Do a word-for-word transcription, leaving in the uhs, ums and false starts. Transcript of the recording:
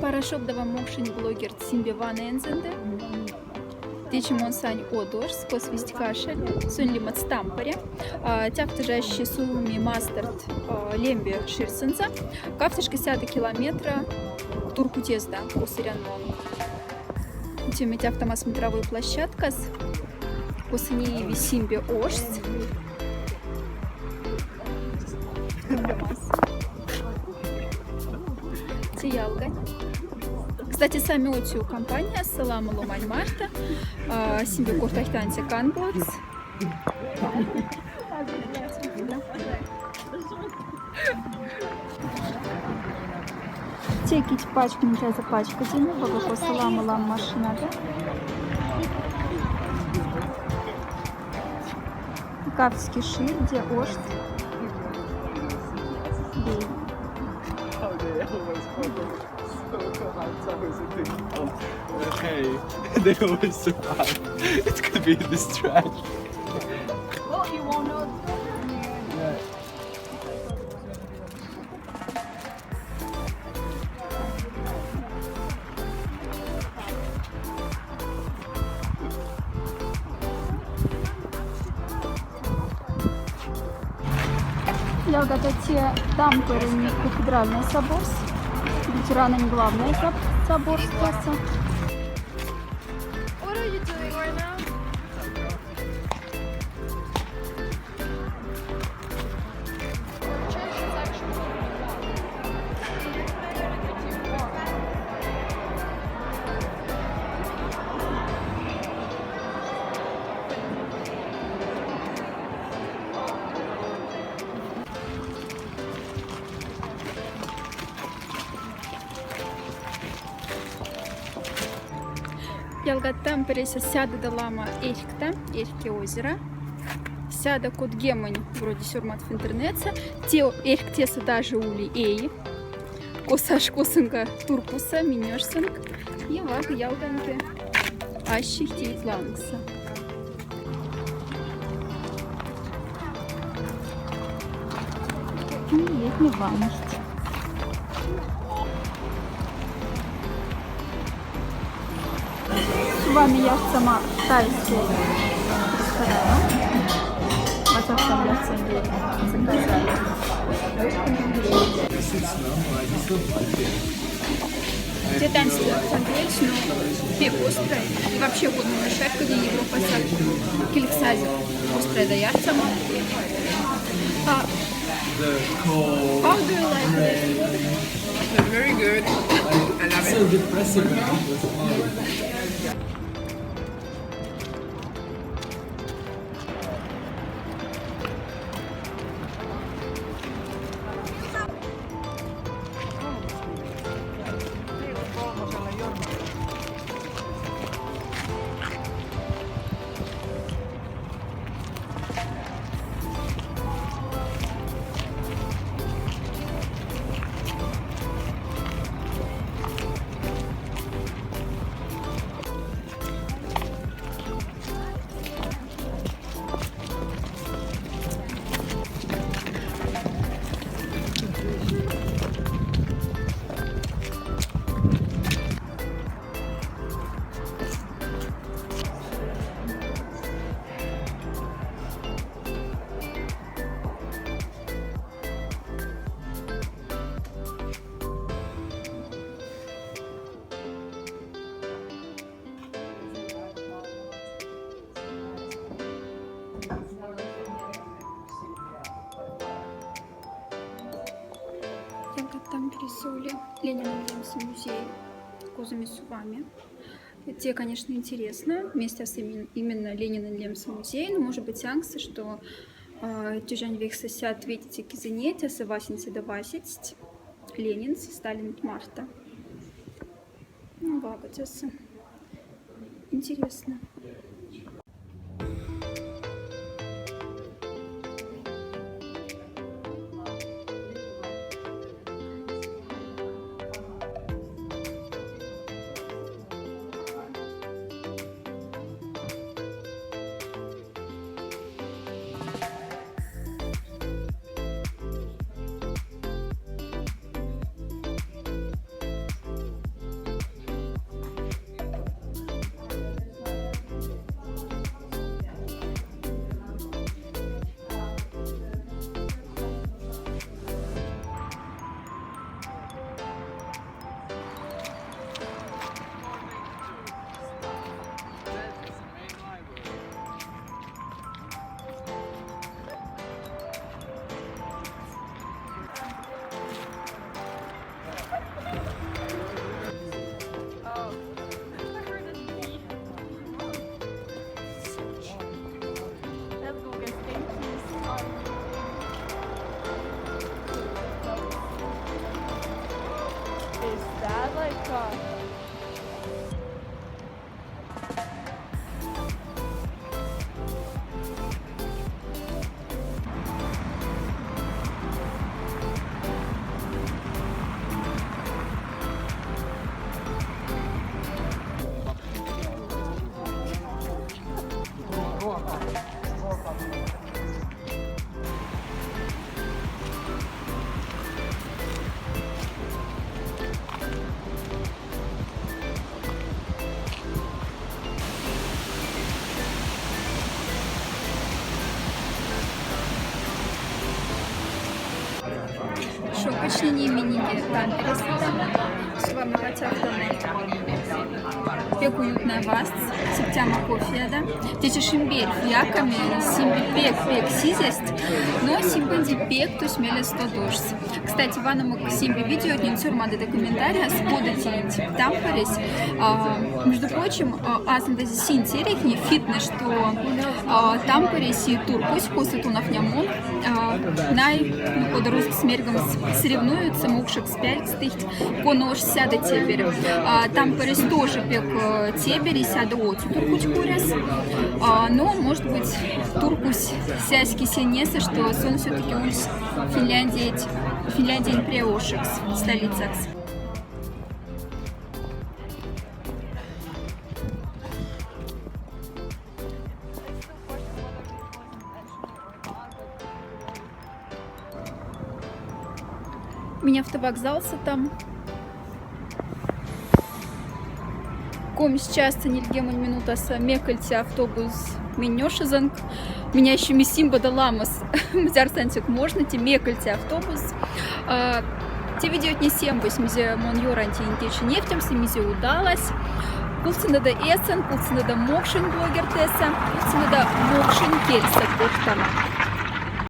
Порошок да ва мокшень блогер симбе вана энзэнды. Течи мон сань одорс, кос весть кашель, сунь лимат Тампере. А, тяфтыжаще суми мастарт, а, лембе ширсынза. Кавтышка сяда километра туркутезда, косырян мон. Тяме тяфтама смотровой площадкас. Косыне иви симбе ошс. Те ялгань. Кстати, сами отю компания, салам ломань марта. А, симбе кортахтан те канблокс. Те кить пачка, мин чайса, пачка тени, бага косо лама-лама машинада. Кавтски ширде, ошт. Hey, they always survive. It could be a distraction. Well, you won't know. Ялгата, те Тамперень кафедральный соборс, лютеранонь главный соб-, соборс класса. What are you doing right now? Ялгат, Тампереса сяда да лама эрькта, эрьке озеро. Сяда кодгемонь вроде сёрмат в интернетса. Те эрьктеса даже ули эй. Косаш косынка турпуса, минёшсынк. И вага ялганка ассихтеет лангса. И ведь не ванить. Суваме ярсама тайский ресторан. Васяфтам ярсамге заказали. Те танцы фантейс, но пек острый. И вообще годно мешать, когда Европа сад кильксази. Острый да ярсама. А, how do you like this? It's very good. I love it. Ялгат, Тампереса ули Лениннэнь лемса музей. Кузоме суваме. Те, конечно, интересно. Вместе с имен-, именно Лениннэнь лемса музей. Но, может быть, сянгса, что, а, тёжань векса сяда ветеце кизэнеть, а со васенце да васетсть Ленинс, Сталин марта. Ну, вага тесэ. Интересно. Is that like a Шопочни ниме ниге Тампересте. Шуам, хотя бы там пек уютно васт, септяма кофе, да. Течи шимбель фляками, симби пек, пек сизест, но симбенди пек, то есть меле сто душ. Кстати, ванам ик симби видео, нин сёрмадеда комментарияс, кода тиинть Тампересь. А, между прочим, а, асындази син терехни фитнес, что, а, Тампересь и Туркусь, косо тунавтнямо, а, най, ну, кода русскос меремс, соревнуются, мукшек спяльц тыхть, кон ош сяда тебери. А, Тампересь тоже пек, э, тебери, сяда отчы Туркусь коряс. А, но, может быть, Туркусь сяськи сенеса, что сон всё-таки ульсь Финляндиять, Финляндиянь преошекс, столицакс. Минь автовокзалса там. Комсь часта нильгемонь минутаса мекольти автобус минь нёшезонк. Меня ещё ми симбода ламос. Мзярсанцек можно, те мекольти автобус. А, те видеотне сямбось, мизе мон ёран тень течи невтемса, мизе удалась. Кулцинада эсан, кулцинада мокшень блогертэса, кулцинада мокшень кельса кортана.